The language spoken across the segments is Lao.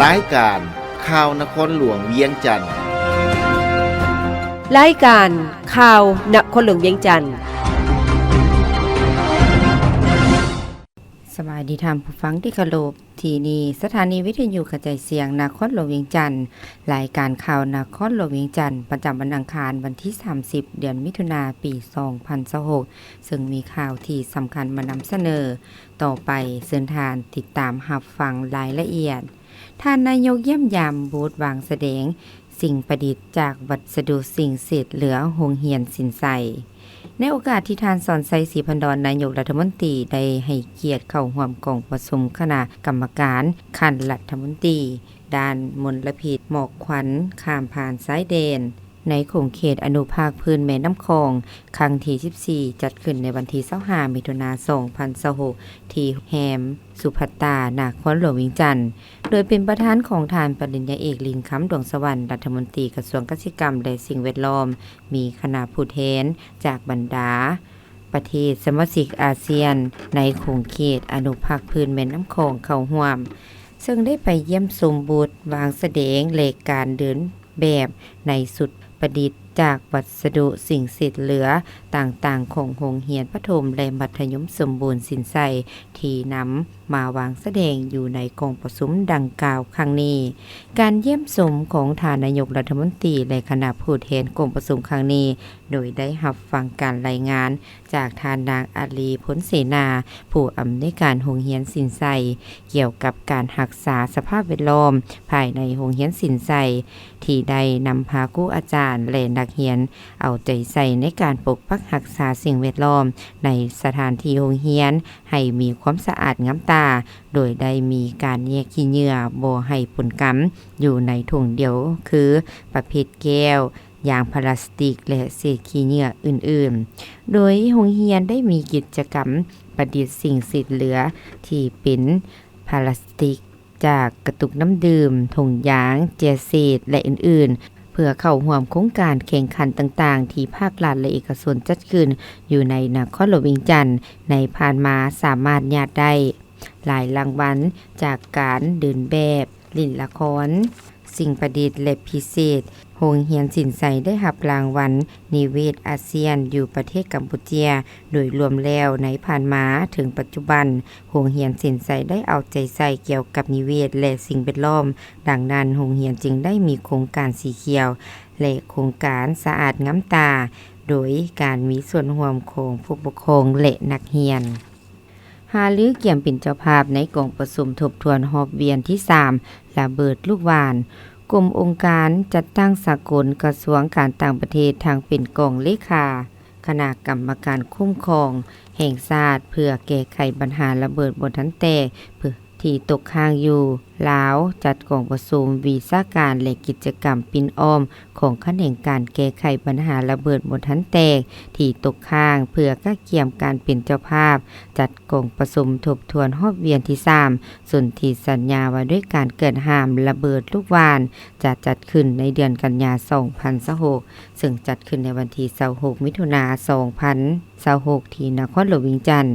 ລາຍການຂ່າວນະຄອນຫຼວງວຽງຈັນ. ລາຍການຂ່າວນະຄອນຫຼວງວຽງຈັນ. ສະບາຍດີທ່ານຜູ້ຟັງທີ່ເຄົາລົບ. ທີ່ນີ້ສະຖານີວິທະຍຸກະຈາຍສຽງນະຄອນຫຼວງວຽງຈັນ. ລາຍການຂ່າວນະຄອນຫຼວງວຽງຈັນ ປະຈຳວັນອັງຄານ ວັນທີສາມສິບ ເດືອນມິຖຸນາ ປີສອງພັນຊາວຫົກ ເຊິ່ງມີຂ່າວທີ່ສຳຄັນມານຳສະເໜີ. ຕໍ່ໄປເຊີນທ່ານຕິດຕາມຮັບຟັງລາຍລະອຽດ. ທ່ານນາຍົກຢ້ຽມຢາມບູດວາງສະແດງສິ່ງປະດິດຈາກວັດສະດຸສິ່ງເສດເຫຼືອໂຮງຮຽນສິນໄຊ. ໃນໂອກາດທີ່ທ່ານ ສອນໄຊ ສີພັນດອນ ນາຍົກລັດຖະມົນຕີ ໄດ້ໃຫ້ກຽດເຂົ້າຮ່ວມກອງປະຊຸມຄະນະກຳມະການຂັ້ນລັດຖະມົນຕີ ດ້ານມົນລະພິດໝອກຄວັນຂ້າມຜ່ານຊາຍແດນ ໃນຂົງເຂດອະນຸພາກພື້ນແມ່ນ້ຳຂອງ ຄັ້ງທີສິບສີ່ ຈັດຂຶ້ນໃນວັນທີຊາວຫ້າ ມິຖຸນາ ສອງພັນຊາວຫົກ ທີ່ແຮມສຸພັດຕາ ນະຄອນຫຼວງວຽງຈັນ ໂດຍເປັນປະທານຂອງທ່ານປະລິນຍາເອກ ລິນຄຳ ດວງສະຫວັນ ລັດຖະມົນຕີກະຊວງກະສິກຳ ແລະ ສິ່ງແວດລ້ອມ, ມີຄະນະຜູ້ແທນຈາກບັນດາປະເທດສະມາຊິກອາຊຽນ ໃນຂົງເຂດອະນຸພາກພື້ນແມ່ນ້ຳຂອງເຂົ້າຮ່ວມ, ເຊິ່ງໄດ້ໄປຢ້ຽມຊົມບູດວາງສະແດງ ແລະ ການເດີນແບບໃນຊຸດປະດິດຈາກວັດສະດຸສິ່ງເສດເຫຼືອຕ່າງໆຂອງໂຮງຮຽນປະຖົມ ແລະ ມັດທະຍົມສົມບູນສິນໄຊ ທີ່ນຳມາວາງສະແດງຢູ່ໃນກອງປະຊຸມດັ່ງກ່າວຄັ້ງນີ້. ການຢ້ຽມຊົມຂອງທ່ານນາຍົກລັດຖະມົນຕີ ແລະ ຄະນະຜູ້ແທນກອງປະຊຸມຄັ້ງນີ້ ໂດຍໄດ້ຮັບຟັງການລາຍງານຈາກທ່ານນາງ ອາລີ ພົນເສນາ ຜູ້ອຳນວຍການໂຮງຮຽນສິນໄຊ ກ່ຽວກັບການຮັກສາສະພາບແວດລ້ອມພາຍໃນໂຮງຮຽນສິນໄຊ ທີ່ໄດ້ນຳພາຄູອາຈານ ແລະ ນັກຮຽນເອົາໃຈໃສ່ໃນການປົກປັກຮັກສາສິ່ງແວດລ້ອມໃນສະຖານທີ່ໂຮງຮຽນໃຫ້ມີຄວາມສະອາດງາມຕາ, ໂດຍໄດ້ມີການແຍກຂີ້ເຫຍື້ອບໍ່ໃຫ້ປົນກຳຢູ່ໃນຖົງດຽວ ຄື ປະເພດແກ້ວ, ຢາງພລາສຕິກ ແລະ ເສດຂີ້ເຫຍື້ອອື່ນໆ. ໂດຍໂຮງຮຽນໄດ້ມີກິດຈະກຳປະດິດສິ່ງເສດເຫຼືອທີ່ເປັນພລາສຕິກ ຈາກກະຕຸກນ້ຳດື່ມ, ຖົງຢາງ, ເຈ້ຍເສດ ແລະ ອື່ນໆ ເພື່ອເຂົ້າຮ່ວມໂຄງການແຂ່ງຂັນຕ່າງໆ ທີ່ພາກລັດ ແລະ ເອກະຊົນຈັດຂຶ້ນຢູ່ໃນນະຄອນຫຼວງວຽງຈັນ ໃນຜ່ານມາສາມາດຍາດໄດ້ຫຼາຍລາງວັນ ຈາກການເດີນແບບ, ຫຼິ້ນລະຄອນ, ສິ່ງປະດິດ ແລະ ພິເສດ. ໂຮງຮຽນສິນໄຊໄດ້ຮັບລາງວັນນິເວດອາຊຽນຢູ່ປະເທດກຳປູເຈຍ. ໂດຍລວມແລ້ວໃນຜ່ານມາເຖິງປັດຈຸບັນ, ໂຮງຮຽນສິນໄຊໄດ້ເອົາໃຈໃສ່ກ່ຽວກັບນິເວດ ແລະ ສິ່ງແວດລ້ອມ. ດັ່ງນັ້ນ, ໂຮງຮຽນຈຶ່ງໄດ້ມີໂຄງການສີຂຽວ ແລະ ໂຄງການສະອາດງາມຕາ ໂດຍການມີສ່ວນຮ່ວມຂອງຜູ້ປົກຄອງ ແລະ ນັກຮຽນ. ຫາລືກຽມເປັນເຈົ້າພາບໃນກອງປະຊຸມທົບທວນຮອບວຽນທີສາມ ລະເບີດລູກຫວ່ານ. ກົມອົງການຈັດຕັ້ງສາກົນ ກະຊວງການຕ່າງປະເທດ ທັງເປັນກອງເລຂາຄະນະກຳມະການຄຸ້ມຄອງແຫ່ງຊາດ ເພື່ອແກ້ໄຂບັນຫາລະເບີດບໍ່ທັນແຕກ ເພື່ອ ທີ່ຕົກຄ້າງຢູ່ລາວ ຈັດກອງປະຊຸມວິຊາການ ແລະ ກິດຈະກຳປິ່ນອ້ອມຂອງຂະແໜງການແກ້ໄຂບັນຫາລະເບີດບໍ່ທັນແຕກທີ່ຕົກຄ້າງ ເພື່ອກະກຽມການເປັນເຈົ້າພາບຈັດກອງປະຊຸມທົບທວນຮອບວຽນທີສາມ ສົນທິສັນຍາວ່າດ້ວຍການກວດຫ້າມລະເບີດລູກຫວ່ານ ຈະຈັດຂຶ້ນໃນເດືອນກັນຍາ ສອງພັນຊາວຫົກ ເຊິ່ງຈັດຂຶ້ນໃນວັນທີຊາວຫົກ ມິຖຸນາ ສອງພັນຊາວຫົກ ທີ່ນະຄອນຫຼວງວຽງຈັນ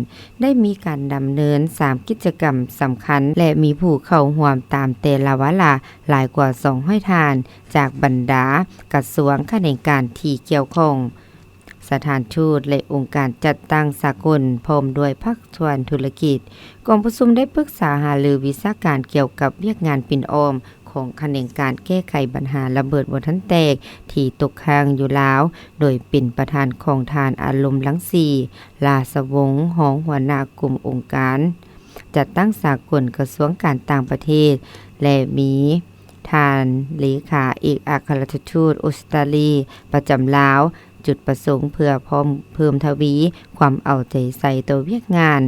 ໄດ້ມີການດຳເນີນສາມກິດຈະກຳສຳຄັນ ແລະ ມີຜູ້ເຂົ້າຮ່ວມຕາມແຕ່ລະວາລະຫຼາຍກວ່າສອງຮ້ອຍທ່ານ ຈາກບັນດາກະຊວງຂະແໜງການທີ່ກ່ຽວຂ້ອງ, ສະຖານທູດ ແລະ ອົງການຈັດຕັ້ງສາກົນ ພ້ອມດ້ວຍພາກສ່ວນທຸລະກິດ. ກອງປະຊຸມໄດ້ປຶກສາຫາລືວິຊາການກ່ຽວກັບວຽກງານປິ່ນອ້ອມ ຂອງຂະແໜງການແກ້ໄຂບັນຫາລະເບີດບໍ່ທັນແຕກທີ່ຕົກຄ້າງຢູ່ລາວ ໂດຍເປັນປະທານຂອງທ່ານ ອາລົມ ລັງສີ ລາຊະວົງ ຮອງຫົວໜ້າກົມອົງການຈັດຕັ້ງສາກົນ ກະຊວງການຕ່າງປະເທດ ແລະ ມີທ່ານເລຂາເອກອັກຄະລັດຖະທູດອົດສະຕາລີປະຈຳລາວ ຈຸດປະສົງເພື່ອພ້ອມເພີ່ມທະວີຄວາມເອົາໃຈໃສ່ຕໍ່ວຽກງານ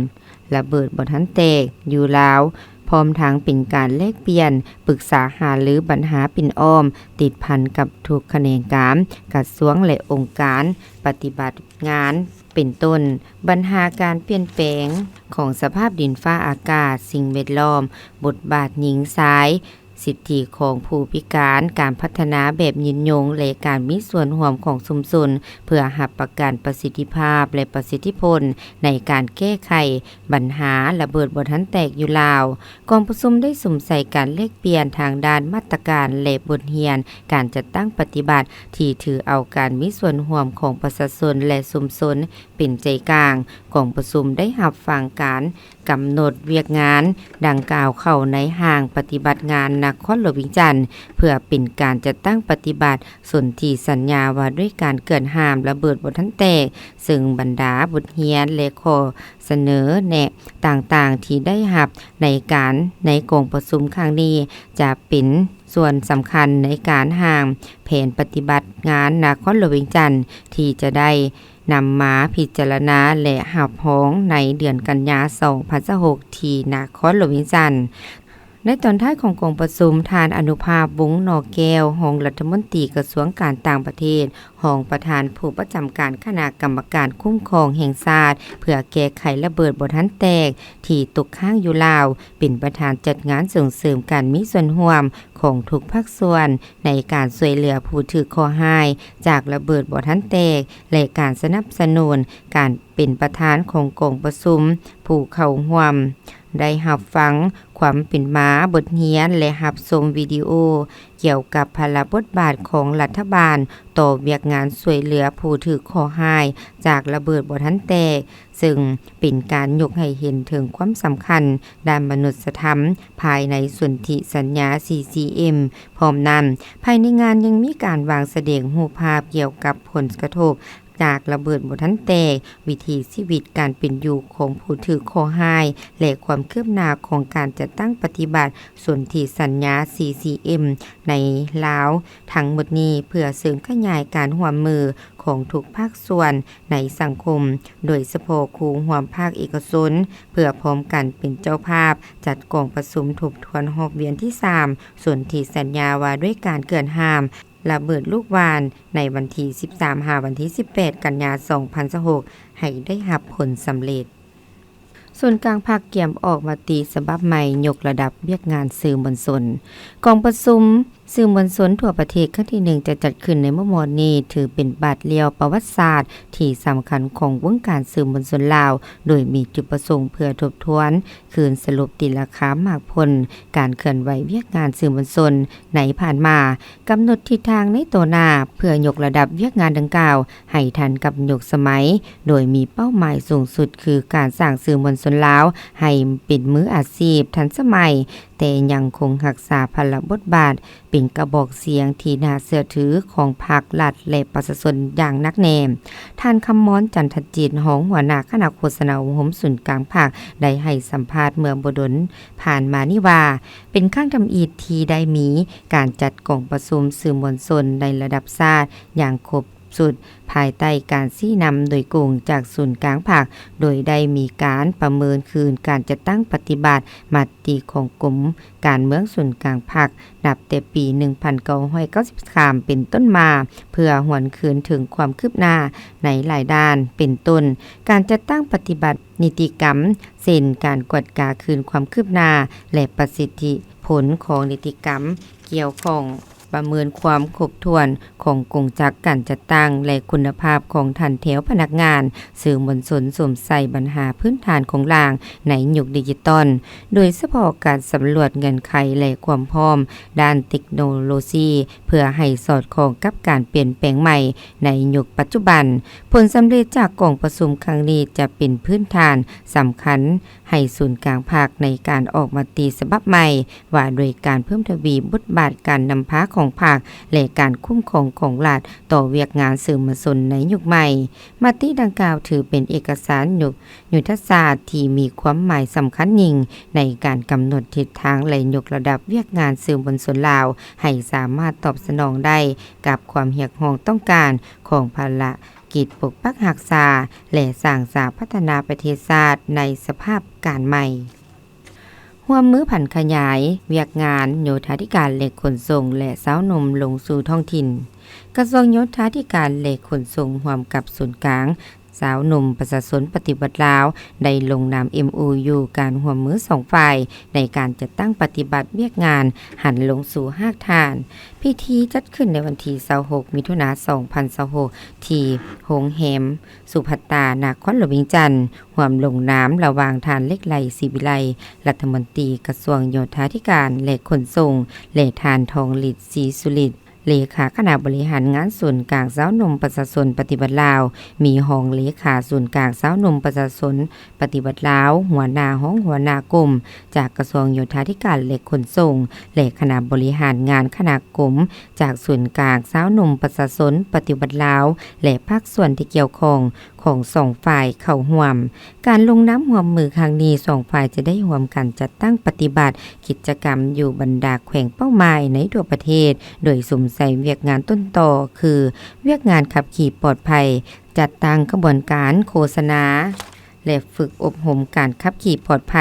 ລະເບີດບໍ່ທັນແຕກຢູ່ລາວ, ພ້ອມທັງເປັນການແລກປ່ຽນປຶກສາຫາລືບັນຫາປິ່ນອ້ອມຕິດພັນກັບທຸກຂະແໜງການ, ກະຊວງ ແລະ ອົງການປະຕິບັດງານ ເປັນຕົ້ນ ບັນຫາການປ່ຽນແປງຂອງສະພາບດິນຟ້າອາກາດ, ສິ່ງແວດລ້ອມ, ບົດບາດຍິງຊາຍ, ສິດທິຂອງຜູ້ພິການ, ການພັດທະນາແບບຍືນຍົງ ແລະ ການມີສ່ວນຮ່ວມຂອງຊຸມຊົນ ເພື່ອຮັບປະກັນປະສິດທິພາບ ແລະ ປະສິດທິຜົນໃນການແກ້ໄຂບັນຫາລະເບີດບໍ່ທັນແຕກຢູ່ລາວ. ກອງປະຊຸມໄດ້ສຸມໃສ່ການແລກປ່ຽນທາງດ້ານມາດຕະການ ແລະ ບົດຮຽນການຈັດຕັ້ງປະຕິບັດ ທີ່ຖືເອົາການມີສ່ວນຮ່ວມຂອງປະຊາຊົນ ແລະ ຊຸມຊົນເປັນໃຈກາງ. ກອງປະຊຸມໄດ້ຮັບຟັງການ ກຳນົດວຽກງານດັ່ງກ່າວເຂົ້າໃນຮ່າງປະຕິບັດງານນະຄອນຫຼວງວຽງຈັນ ເພື່ອເປັນການຈັດຕັ້ງປະຕິບັດສົນທິສັນຍາວ່າດ້ວຍການເກືອນຫ້າມລະເບີດບໍ່ທັນແຕກ, ເຊິ່ງບັນດາບົດຮຽນ ແລະ ຂໍ້ສະເໜີແນະຕ່າງໆທີ່ໄດ້ຮັບໃນການ ໃນກອງປະຊຸມຄັ້ງນີ້ ຈະເປັນສ່ວນສຳຄັນໃນການຮ່າງແຜນປະຕິບັດງານນະຄອນຫຼວງວຽງຈັນ ທີ່ຈະໄດ້ ນຳມາພິຈາລະນາ ແລະ ຮັບຮອງໃນເດືອນກັນຍາ ສອງພັນຊາວຫົກ ທີ່ນະຄອນຫຼວງວຽງຈັນ. ໃນຕອນທ້າຍຂອງກອງປະຊຸມ, ທ່ານ ອະນຸພາບ ວົງໜໍ່ແກ້ວ, ຮອງລັດຖະມົນຕີກະຊວງການຕ່າງປະເທດ, ຮອງປະທານຜູ້ປະຈຳການຄະນະກຳມະການຄຸ້ມຄອງແຫ່ງຊາດ ເພື່ອແກ້ໄຂລະເບີດບໍ່ທັນແຕກ ທີ່ຕົກຄ້າງຢູ່ລາວ, ເປັນປະທານຈັດງານສົ່ງເສີມການມີສ່ວນຮ່ວມຂອງທຸກພາກສ່ວນ ໃນການຊ່ວຍເຫຼືອຜູ້ຖືກເຄາະຮ້າຍຈາກລະເບີດບໍ່ທັນແຕກ ແລະ ການສະໜັບສະໜູນການເປັນປະທານຂອງກອງປະຊຸມ. ຜູ້ເຂົ້າຮ່ວມໄດ້ຮັບຟັງຄວາມເປັນມາ, ບົດຮຽນ ແລະ ຮັບຊົມວິດີໂອກ່ຽວກັບພາລະບົດບາດຂອງລັດຖະບານຕໍ່ວຽກງານຊ່ວຍເຫຼືອຜູ້ຖືກເຄາະຮ້າຍຈາກລະເບີດບໍ່ທັນແຕກ, ເຊິ່ງເປັນການຍົກໃຫ້ເຫັນເຖິງຄວາມສຳຄັນດ້ານມະນຸດສະທຳພາຍໃນສົນທິສັນຍາ ຊີຊີເອັມ. ພ້ອມນັ້ນ, ພາຍໃນງານຍັງມີການວາງສະແດງຮູບພາບກ່ຽວກັບຜົນກະທົບຈາກລະເບີດບໍ່ທັນແຕກ, ວິຖີຊີວິດການເປັນຢູ່ຂອງຜູ້ຖືກເຄາະຮ້າຍ ແລະ ຄວາມຄືບໜ້າຂອງການຈັດຕັ້ງປະຕິບັດສົນທິສັນຍາ ຊີຊີເອັມ ໃນລາວ. ທັງໝົດນີ້ເພື່ອເສີມຂະຫຍາຍການຮ່ວມມືຂອງທຸກພາກສ່ວນໃນສັງຄົມ, ໂດຍສະເພາະຄູ່ຮ່ວມພາກເອກະຊົນ, ເພື່ອພ້ອມກັນເປັນເຈົ້າພາບຈັດກອງປະຊຸມທົບທວນຮອບວຽນທີສາມ ສົນທິສັນຍາວ່າດ້ວຍການເກືອນຫ້າມລະເບີດລູກຫວ່ານ ໃນວັນທີສິບສາມ ຫາວັນທີສິບແປດ ກັນຍາ ສອງພັນຊາວຫົກ ໃຫ້ໄດ້ຮັບຜົນສຳເລັດ. ສູນກາງພັກກຽມອອກມະຕິສະບັບໃໝ່ຍົກລະດັບວຽກງານສື່ມວນຊົນ. ກອງປະຊຸມສື່ມວນຊົນທົ່ວປະເທດຄັ້ງທີໜຶ່ງ ຈະຈັດຂຶ້ນໃນມໍ່ໆນີ້ ຖືເປັນບາດລ້ຽວປະຫວັດສາດທີ່ສຳຄັນຂອງວົງການສື່ມວນຊົນລາວ, ໂດຍມີຈຸດປະສົງເພື່ອທົບທວນຄືນສະຫຼຸບຕີລາຄາໝາກຜົນການເຄື່ອນໄຫວວຽກງານສື່ມວນຊົນໃນຜ່ານມາ. ກຳນົດທິດທາງໃນຕໍ່ໜ້າເພື່ອຍົກລະດັບວຽກງານດັ່ງກ່າວໃຫ້ທັນກັບຍຸກສະໄໝ, ໂດຍມີເປົ້າໝາຍສູງສຸດຄືການສ້າງສື່ມວນຊົນລາວໃຫ້ເປັນມືອາຊີບ, ທັນສະໄໝ, ແຕ່ຍັງຄົງຮັກສາພາລະບົດບາດເປັນກະບອກສຽງທີ່ໜ້າເຊື່ອຖືຂອງພັກ, ລັດ ແລະ ປະຊາຊົນຢ່າງໜັກແໜ້ນ. ທ່ານ ຄຳມອນ ຈັນທະຈິດ, ຮອງຫົວໜ້າຄະນະໂຄສະນາອົບຮົມສູນກາງພັກ ໄດ້ໃຫ້ສຳພາດເມື່ອບໍ່ດົນຜ່ານມານີ້ວ່າ, ເປັນຄັ້ງທຳອິດທີ່ໄດ້ມີການຈັດກອງປະຊຸມສື່ມວນຊົນໃນລະດັບຊາດຢ່າງຄົບຊຸດ ພາຍໃຕ້ການຊີ້ນຳໂດຍກົງຈາກສູນກາງພັກ, ໂດຍໄດ້ມີການປະເມີນຄືນການຈັດຕັ້ງປະຕິບັດມະຕິຂອງກົມການເມືອງສູນກາງພັກ ນັບແຕ່ປີໜຶ່ງພັນເກົ້າຮ້ອຍເກົ້າສິບສາມເປັນຕົ້ນມາ, ເພື່ອຫວນຄືນເຖິງຄວາມຄືບໜ້າໃນຫຼາຍດ້ານ, ເປັນຕົ້ນ ການຈັດຕັ້ງປະຕິບັດນິຕິກຳ ເຊັ່ນ ການກວດກາຄືນຄວາມຄືບໜ້າ ແລະ ປະສິດທິຜົນຂອງນິຕິກຳກ່ຽວຂ້ອງ, ປະເມີນຄວາມຄົບຖ້ວນຂອງກົງຈັກການຈັດຕັ້ງ ແລະ ຄຸນນະພາບຂອງຖັນແຖວພະນັກງານສື່ມວນຊົນ ສວມໃສ່ບັນຫາພື້ນຖານໂຄງລ່າງໃນຍຸກດິຈິຕອນ, ໂດຍສະເພາະການສຳຫຼວດເງື່ອນໄຂ ແລະ ຄວາມພ້ອມດ້ານເຕັກໂນໂລຊີ ເພື່ອໃຫ້ສອດຄ່ອງກັບການປ່ຽນແປງໃໝ່ໃນຍຸກປັດຈຸບັນ. ຜົນສຳເລັດຈາກກອງປະຊຸມຄັ້ງນີ້ຈະເປັນພື້ນຖານສຳຄັນໃຫ້ສູນກາງພັກໃນການອອກມະຕິສະບັບໃໝ່ ວ່າດ້ວຍການເພີ່ມທະວີບົດບາດການນຳພາຂອງພັກ ແລະ ການຄຸ້ມຄອງຂອງລັດຕໍ່ວຽກງານສື່ມວນຊົນໃນຍຸກໃໝ່. ມະຕິດັ່ງກ່າວຖືເປັນເອກະສານຍຸກ ຍຸດທະສາດທີ່ມີຄວາມໝາຍສຳຄັນຍິ່ງໃນການກຳນົດທິດທາງ ແລະ ຍົກລະດັບວຽກງານສື່ມວນຊົນລາວ ໃຫ້ສາມາດຕອບສະໜອງໄດ້ກັບຄວາມຮຽກຮ້ອງຕ້ອງການຂອງພາລະກິດປົກປັກຮັກສາ ແລະ ສ້າງສາພັດທະນາປະເທດຊາດໃນສະພາບການໃໝ່. ຮ່ວມມືຜັນຂະຫຍາຍວຽກງານໂຍທາທິການ ແລະ ຂົນສົ່ງ ແລະ ຊາວໜຸ່ມລົງສູ່ທ້ອງຖິ່ນ. ກະຊວງໂຍທາທິການ ແລະ ຂົນສົ່ງ ຮ່ວມກັບສູນກາງ ຊາວໜຸ່ມປະຊາຊົນປະຕິວັດລາວ ໄດ້ລົງນາມ ເອັມໂອຢູ ການຮ່ວມມືສອງຝ່າຍ ໃນການຈັດຕັ້ງປະຕິບັດວຽກງານ ຫັນລົງສູ່ຮາກຖານ. ພິທີຈັດຂຶ້ນໃນວັນທີຊາວຫົກ ມິຖຸນາ ສອງພັນຊາວຫົກ ທີ່ໂຮງແຮມສຸພັດຕາ ນະຄອນຫຼວງວຽງຈັນ, ຮ່ວມລົງນາມລະຫວ່າງທ່ານ ເລັກໄລ ສີວິໄລ ລັດຖະມົນຕີກະຊວງໂຍທາທິການ ແລະ ຂົນສົ່ງ ແລະ ທ່ານ ທອງລິດ ສີສຸລິດ ເລຂາຄະນະບໍລິຫານງານສູນກາງຊາວໜຸ່ມປະຊາຊົນປະຕິວັດລາວ, ມີຮອງເລຂາສູນກາງຊາວໜຸ່ມປະຊາຊົນປະຕິວັດລາວ, ຫົວໜ້າຫ້ອງຫົວໜ້າກົມຈາກກະຊວງໂຍທາທິການ ແລະ ຂົນສົ່ງ ແລະ ຄະນະບໍລິຫານງານຄະນະກົມຈາກສູນກາງຊາວໜຸ່ມປະຊາຊົນປະຕິວັດລາວ ແລະ ພາກສ່ວນທີ່ກ່ຽວຂ້ອງຂອງສອງຝ່າຍເຂົ້າຮ່ວມ. ການລົງນາມຮ່ວມມືຄັ້ງນີ້, ສອງຝ່າຍຈະໄດ້ຮ່ວມກັນຈັດຕັ້ງປະຕິບັດກິດຈະກຳຢູ່ບັນດາແຂວງເປົ້າໝາຍໃນທົ່ວປະເທດ, ໂດຍສຸມໃສ່ວຽກງານຕົ້ນຕໍ ຄື ວຽກງານຂັບຂີ່ປອດໄພ, ຈັດຕັ້ງຂະບວນການໂຄສະນາ ແລະ ຝຶກອົບຮົມການຂັບຂີ່ປອດໄພ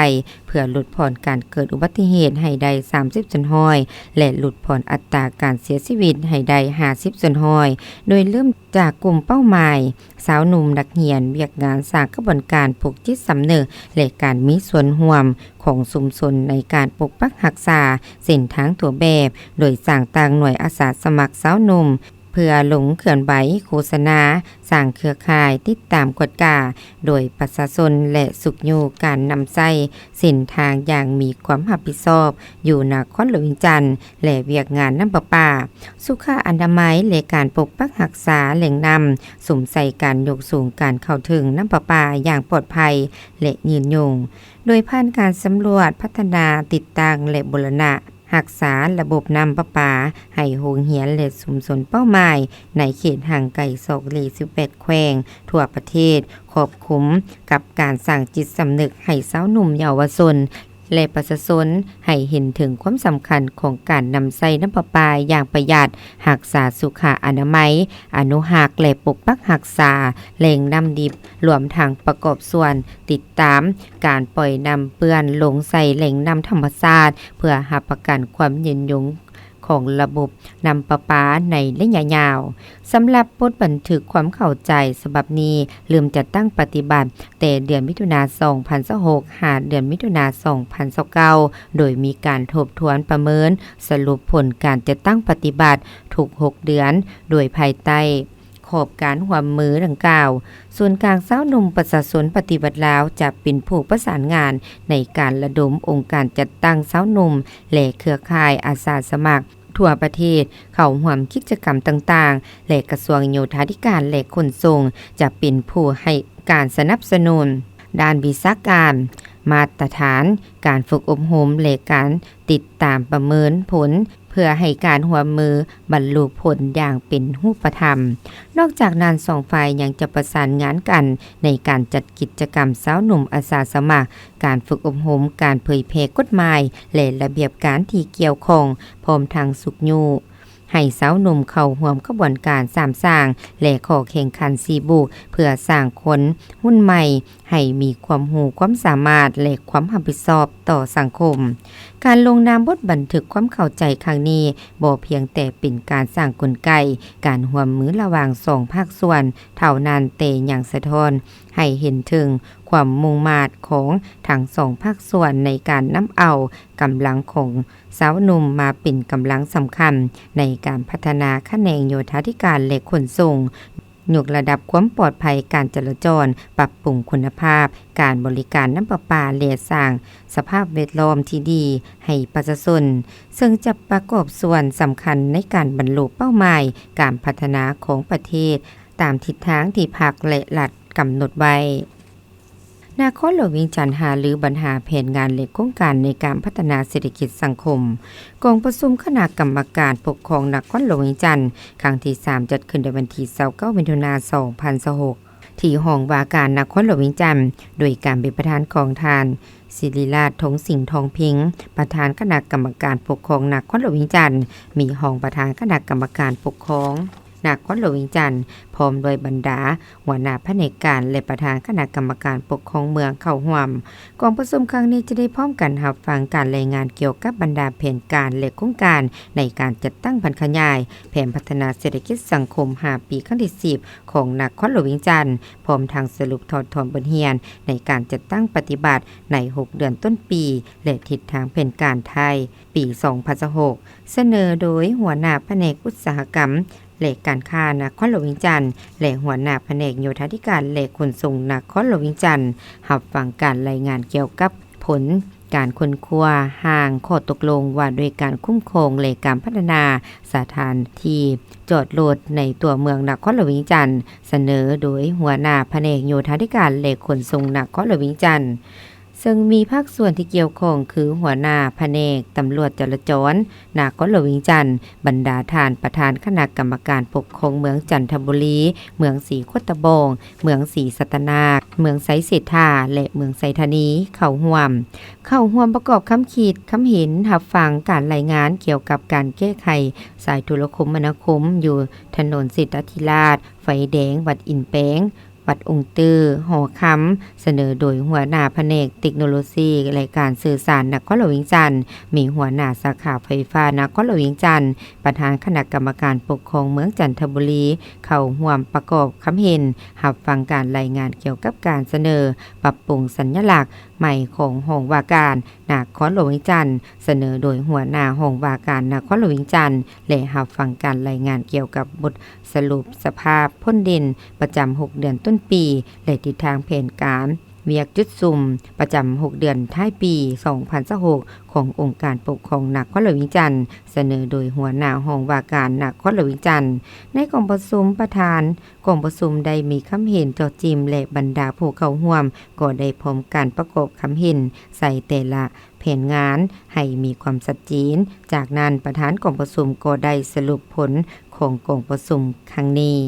ເພື່ອຫຼຸດຜ່ອນການເກີດອຸບັດຕິເຫດໃຫ້ໄດ້ສາມສິບສ່ວນຮ້ອຍ ແລະ ຫຼຸດຜ່ອນອັດຕາການເສຍຊີວິດໃຫ້ໄດ້ຫ້າສິບສ່ວນຮ້ອຍ, ໂດຍເລີ່ມຈາກກຸ່ມເປົ້າໝາຍ ຊາວໜຸ່ມນັກຮຽນ, ວຽກງານສ້າງຂະບວນການຜູກຈິດສຳນຶກ ແລະ ການມີສ່ວນຮ່ວມຂອງຊຸມຊົນໃນການປົກປັກຮັກສາເສັ້ນທາງຕົວແບບ, ໂດຍສ້າງຕັ້ງໜ່ວຍອາສາສະໝັກຊາວໜຸ່ມ ເພື່ອລົງເຄື່ອນໄຫວໂຄສະນາ, ສ້າງເຄືອຂ່າຍ, ຕິດຕາມກວດກາໂດຍປະຊາຊົນ ແລະ ຊຸກຍູ້ການນຳໃຊ້ເສັ້ນທາງຢ່າງມີຄວາມຮັບຜິດຊອບຢູ່ນະຄອນຫຼວງວຽງຈັນ ແລະ ວຽກງານນ້ຳປະປາ, ສຸຂະອະນາໄມ ແລະ ການປົກປັກຮັກສາແຫຼ່ງນ້ຳ, ສຸມໃສ່ການຍົກສູງການເຂົ້າເຖິງນ້ຳປະປາຢ່າງປອດໄພ ແລະ ຍືນຍົງ, ໂດຍຜ່ານການສຳຫຼວດ, ພັດທະນາ, ຕິດຕັ້ງ ແລະ ບູລະນະຮັກສາລະບົບນ້ຳປະປາໃຫ້ໂຮງຮຽນ ແລະ ຊຸມຊົນເປົ້າໝາຍໃນເຂດຫ່າງໄກສອກຫຼີກສິບແປດແຂວງທົ່ວປະເທດ, ຄອບຄຸມກັບການສ້າງຈິດສຳນຶກໃຫ້ຊາວໜຸ່ມເຍົາວະຊົນ ແລະ ປະຊາຊົນໃຫ້ເຫັນເຖິງຄວາມສຳຄັນຂອງການນຳໃຊ້ນ້ຳປະປາຢ່າງປະຢັດ, ຮັກສາສຸຂະອະນາໄມ, ອະນຸຮັກ ແລະ ປົກປັກຮັກສາແຫຼ່ງນ້ຳດິບ, ລວມທັງປະກອບສ່ວນຕິດຕາມການປ່ອຍນ້ຳເປື້ອນລົງໃສ່ແຫຼ່ງນ້ຳທຳມະຊາດ ເພື່ອຮັບປະກັນຄວາມຍືນຍົງຂອງລະບົບນ້ຳປະປາໃນໄລຍະຍາວ. ສຳລັບບົດບັນທຶກຄວາມເຂົ້າໃຈສະບັບນີ້ ເລີ່ມຈັດຕັ້ງປະຕິບັດແຕ່ເດືອນມິຖຸນາ ສອງພັນຊາວຫົກ ຫາເດືອນມິຖຸນາ ສອງພັນຊາວເກົ້າ ໂດຍມີການທົບທວນປະເມີນສະຫຼຸບຜົນການຈັດຕັ້ງປະຕິບັດທຸກຫົກເດືອນ ໂດຍພາຍໃຕ້ຂອບການຮ່ວມມືດັ່ງກ່າວ. ສູນກາງຊາວໜຸ່ມປະຊາຊົນປະຕິວັດລາວ ຈະເປັນຜູ້ປະສານງານໃນການລະດົມອົງການຈັດຕັ້ງຊາວໜຸ່ມ ແລະ ເຄືອຂ່າຍອາສາສະໝັກ ທົ່ວປະເທດເຂົ້າຮ່ວມກິດຈະກຳຕ່າງໆ ແລະ ກະຊວງໂຍທາທິການ ແລະ ຂົນສົ່ງ ຈະເປັນຜູ້ໃຫ້ການສະໜັບສະໜູນດ້ານວິຊາການ, ມາດຕະຖານ, ການຝຶກອົບຮົມ ແລະ ການຕິດຕາມປະເມີນຜົນ ເພື່ອໃຫ້ການຮ່ວມມືບັນລຸຜົນຢ່າງເປັນຮູບປະທຳ. ນອກຈາກນັ້ນ, ສອງຝ່າຍຍັງຈະປະສານງານກັນໃນການຈັດກິດຈະກຳຊາວໜຸ່ມອາສາສະໝັກ, ການຝຶກອົບຮົມ, ການເຜີຍແຜ່ກົດໝາຍ ແລະ ລະບຽບການທີ່ກ່ຽວຂ້ອງ, ພ້ອມທັງຊຸກຍູ້ໃຫ້ຊາວໜຸ່ມເຂົ້າຮ່ວມຂະບວນການສາມສ້າງ ແລະ ຂໍ້ແຂ່ງຂັນສີ່ບຸກ ເພື່ອສ້າງຄົນຮຸ່ນໃໝ່ໃຫ້ມີຄວາມຮູ້ຄວາມສາມາດ ແລະ ຄວາມຮັບຜິດຊອບຕໍ່ສັງຄົມ. ການລົງນາມບົດບັນທຶກຄວາມເຂົ້າໃຈຄັ້ງນີ້ ບໍ່ພຽງແຕ່ເປັນການສ້າງກົນໄກການຮ່ວມມືລະຫວ່າງສອງພາກສ່ວນເທົ່ານັ້ນ, ແຕ່ຍັງສະທ້ອນໃຫ້ເຫັນເຖິງຄວາມມຸ່ງມາດຂອງທັງສອງພາກສ່ວນໃນການນຳເອົາກຳລັງຂອງຊາວໜຸ່ມມາເປັນກຳລັງສຳຄັນໃນການພັດທະນາຂະແໜງໂຍທາທິການ ແລະ ຂົນສົ່ງ, ຍົກລະດັບຄວາມປອດໄພການຈະລາຈອນ, ປັບປຸງຄຸນນະພາບການບໍລິການນ້ຳປະປາ ແລະ ສ້າງສະພາບແວດລ້ອມທີ່ດີໃຫ້ປະຊາຊົນ, ເຊິ່ງຈະປະກອບສ່ວນສຳຄັນໃນການບັນລຸເປົ້າໝາຍການພັດທະນາຂອງປະເທດ ຕາມທິດທາງທີ່ພັກ ແລະ ລັດກຳນົດໄວ້. ນະຄອນຫຼວງວຽງຈັນຫາລືບັນຫາແຜນງານ ແລະ ໂຄງການໃນການພັດທະນາເສດຖະກິດສັງຄົມ. ກອງປະຊຸມຄະນະກຳມະການປົກຄອງນະຄອນຫຼວງວຽງຈັນ ຄັ້ງທີສາມ ຈັດຂຶ້ນໃນວັນທີຊາວເກົ້າ ມິຖຸນາ ສອງພັນຊາວຫົກ ທີ່ຫ້ອງວ່າການນະຄອນຫຼວງວຽງຈັນ, ໂດຍການເປັນປະທານຂອງທ່ານ ສິລິລາດ ທົງສິງ ທອງເພັງ, ປະທານຄະນະກຳມະການປົກຄອງນະຄອນຫຼວງວຽງຈັນ, ມີຮອງປະທານຄະນະກຳມະການປົກຄອງ, ນະຄອນຫຼວງວຽງຈັນ ພ້ອມດ້ວຍບັນດາຫົວໜ້າພະແນກການ ແລະ ປະທານຄະນະກຳມະການປົກຄອງເມືອງເຂົ້າຮ່ວມ. ກອງປະຊຸມຄັ້ງນີ້ຈະໄດ້ພ້ອມກັນຮັບຟັງການລາຍງານກ່ຽວກັບບັນດາແຜນການ ແລະ ໂຄງການໃນການຈັດຕັ້ງຜັນຂະຫຍາຍແຜນພັດທະນາເສດຖະກິດສັງຄົມຫ້າປີຄັ້ງທີສິບຂອງນະຄອນຫຼວງວຽງຈັນ, ພ້ອມທັງສະຫຼຸບຖອດຖອນບົດຮຽນໃນການຈັດຕັ້ງປະຕິບັດໃນຫົກເດືອນຕົ້ນປີ ແລະ ທິດທາງແຜນການທ້າຍປີສອງພັນຊາວຫົກ ສະເໜີໂດຍຫົວໜ້າພະແນກອຸດສາຫະກຳ ແລະ ການຄ້ານະຄອນຫຼວງວຽງຈັນ ແລະ ຫົວໜ້າພະແນກໂຍທາທິການ ແລະ ຂົນສົ່ງນະຄອນຫຼວງວຽງຈັນ ຮັບຟັງການລາຍງານກ່ຽວກັບຜົນການຄົ້ນຄວ້າຮ່າງຂໍ້ຕົກລົງວ່າດ້ວຍການຄຸ້ມຄອງ ແລະ ການພັດທະນາສະຖານທີ່ຈອດລົດໃນຕົວເມືອງນະຄອນຫຼວງວຽງຈັນ, ສະເໜີໂດຍຫົວໜ້າພະແນກໂຍທາທິການ ແລະ ຂົນສົ່ງນະຄອນຫຼວງວຽງຈັນ. ເຊິ່ງມີພາກສ່ວນທີ່ກ່ຽວຂ້ອງຄື ຫົວໜ້າພະແນກຕຳຫຼວດຈະລາຈອນນະຄອນຫຼວງວຽງຈັນ, ບັນດາທ່ານປະທານຄະນະກຳມະການປົກຄອງເມືອງຈັນທະບູລີ, ເມືອງສີໂຄດຕະບອງ, ເມືອງສີສັດຕະນາກ, ເມືອງໄຊເສດຖາ ແລະ ເມືອງໄຊທານີ ເຂົ້າຮ່ວມ. ເຂົ້າຮ່ວມປະກອບຄຳຄິດຄຳເຫັນ, ຮັບຟັງການລາຍງານກ່ຽວກັບການແກ້ໄຂສາຍໂທລະຄົມມະນາຄົມຢູ່ຖະໜົນເສດຖາທິລາດ, ໄຟແດງ, ວັດອິນແປງ, ວັດອົງຕື້, ຫໍຄຳ, ສະເໜີໂດຍຫົວໜ້າພະແນກເຕັກໂນໂລຊີ ແລະ ການສື່ສານນະຄອນຫຼວງວຽງຈັນ, ມີຫົວໜ້າສາຂາໄຟຟ້ານະຄອນຫຼວງວຽງຈັນ, ປະທານຄະນະກຳມະການປົກຄອງເມືອງຈັນທະບູລີ ເຂົ້າຮ່ວມປະກອບຄຳເຫັນ, ຮັບຟັງການລາຍງານກ່ຽວກັບການສະເໜີປັບປຸງສັນຍະລັກໃໝ່ຂອງຫ້ອງວ່າການນະຄອນຫຼວງວຽງຈັນ, ສະເໜີໂດຍຫົວໜ້າຫ້ອງວ່າການນະຄອນຫຼວງວຽງຈັນ ແລະ ຮັບຟັງການລາຍງານກ່ຽວກັບບົດ ສະຫຼຸບສະພາບຜົນເດັ່ນປະຈຳຫົກເດືອນຕົ້ນປີ ແລະ ທິດທາງແຜນການວຽກຈຸດສຸມປະຈຳຫົກເດືອນທ້າຍປີສອງພັນຊາວຫົກ ຂອງອົງການປົກຄອງນະຄອນຫຼວງວຽງຈັນ, ສະເໜີໂດຍຫົວໜ້າຫ້ອງວ່າການນະຄອນຫຼວງວຽງຈັນ. ໃນກອງປະຊຸມ, ປະທານກອງປະຊຸມໄດ້ມີຄຳເຫັນເຈາະຈິງ ແລະ ບັນດາຜູ້ເຂົ້າຮ່ວມກໍໄດ້ພ້ອມກັນປະກອບຄຳເຫັນໃສ່ແຕ່ລະ ແຜນງານໃຫ້ມີຄວາມຊັດເຈນ. ຈາກນັ້ນ, ປະທານກອງປະຊຸມກໍໄດ້ສະຫຼຸບຜົນຂອງກອງປະຊຸມຄັ້ງນີ້.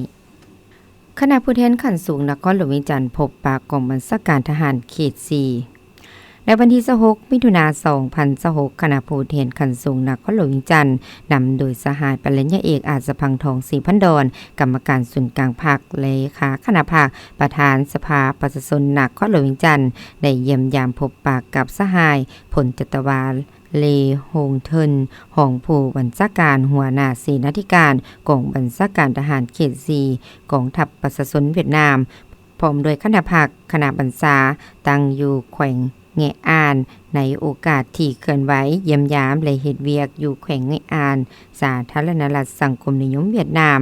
ຄະນະຜູ້ແທນຂັ້ນສູງນະຄອນຫຼວງວຽງຈັນພົບປະກອງບັນຊາການທະຫານເຂດສີ່. ໃນວັນທີຊາວຫົກ ມິຖຸນາ ສອງພັນຊາວຫົກ, ຄະນະຜູ້ແທນຂັ້ນສູງນະຄອນຫຼວງວຽງຈັນ ນຳໂດຍສະຫາຍປະລິນຍາເອກ ອາດສະພັງທອງ ສີພັນດອນ, ກຳມະການສູນກາງພັກ, ເລຂາຄະນະພັກ, ປະທານສະພາປະຊາຊົນນະຄອນຫຼວງວຽງຈັນ ໄດ້ຢ້ຽມຢາມພົບປະກັບສະຫາຍ ພົນຈັດຕະວາ ເລ ຫົງເທີນ ຮອງຜູ້ບັນຊາການ ຫົວໜ້າເສນາທິການກອງບັນຊາການທະຫານເຂດສີ່ ກອງທັບປະຊາຊົນຫວຽດນາມ ພ້ອມດ້ວຍຄະນະພັກ, ຄະນະບັນຊາ ຕັ້ງຢູ່ແຂວງແງະອານ. ໃນໂອກາດທີ່ເຄື່ອນໄຫວຢ້ຽມຢາມ ແລະ ເຮັດວຽກຢູ່ແຂວງແງະອານ ສາທາລະນະລັດສັງຄົມນິຍົມຫວຽດນາມ